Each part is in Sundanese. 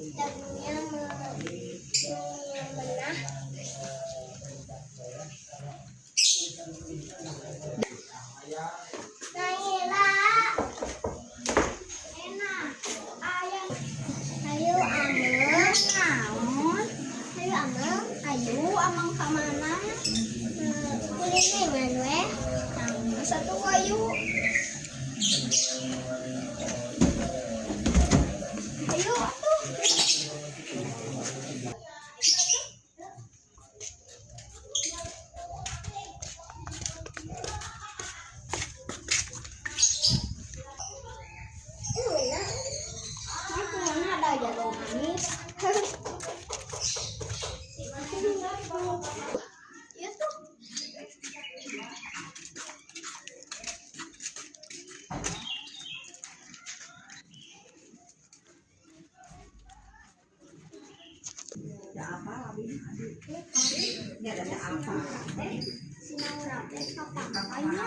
Jagungnya memenah. Naila. Enak. Ayam. Ayo, Ameng. Naon? Ayo, Ameng. Ayo, Ameng ka mana? Kulilingan we. Satu kayu. Ayo atuh. Mana ada jagung manis. Iya tuh. Ada apa abi? Ini ada apa? Si Naura teh kapangkanya.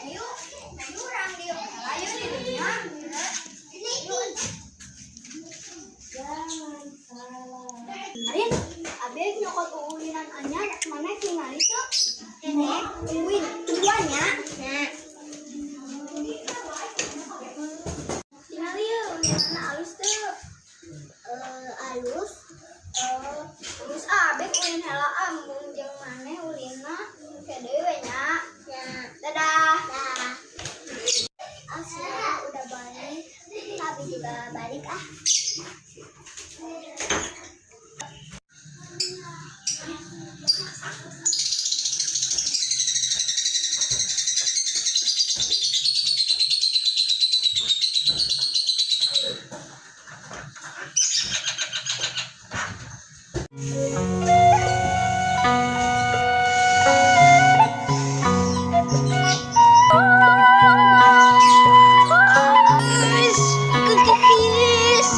Ayo, ayo urang dieu heula yeuh di dinya. Jangan salah. Arin, abi nyokot uulinan anyar, mana tingali tuh? Ini, tungguin, tungguan ya. Nah. Tingali yeuh, ulinanna alus tuh. Eh, alus. Eh, geus ah, abek ulin heula ah, embung jeung maneh ulinna. Ke deui we nya. Nya. Dadah. Dah. Asya udah balik. Abi juga balik ah. Kekis.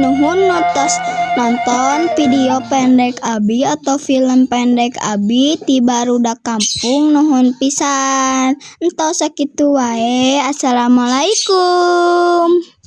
Nuhun nu tos nonton video pendek Abi atau film pendek Abi ti barudak kampung, nuhun pisan. Entos, sakitu wae. Assalamualaikum.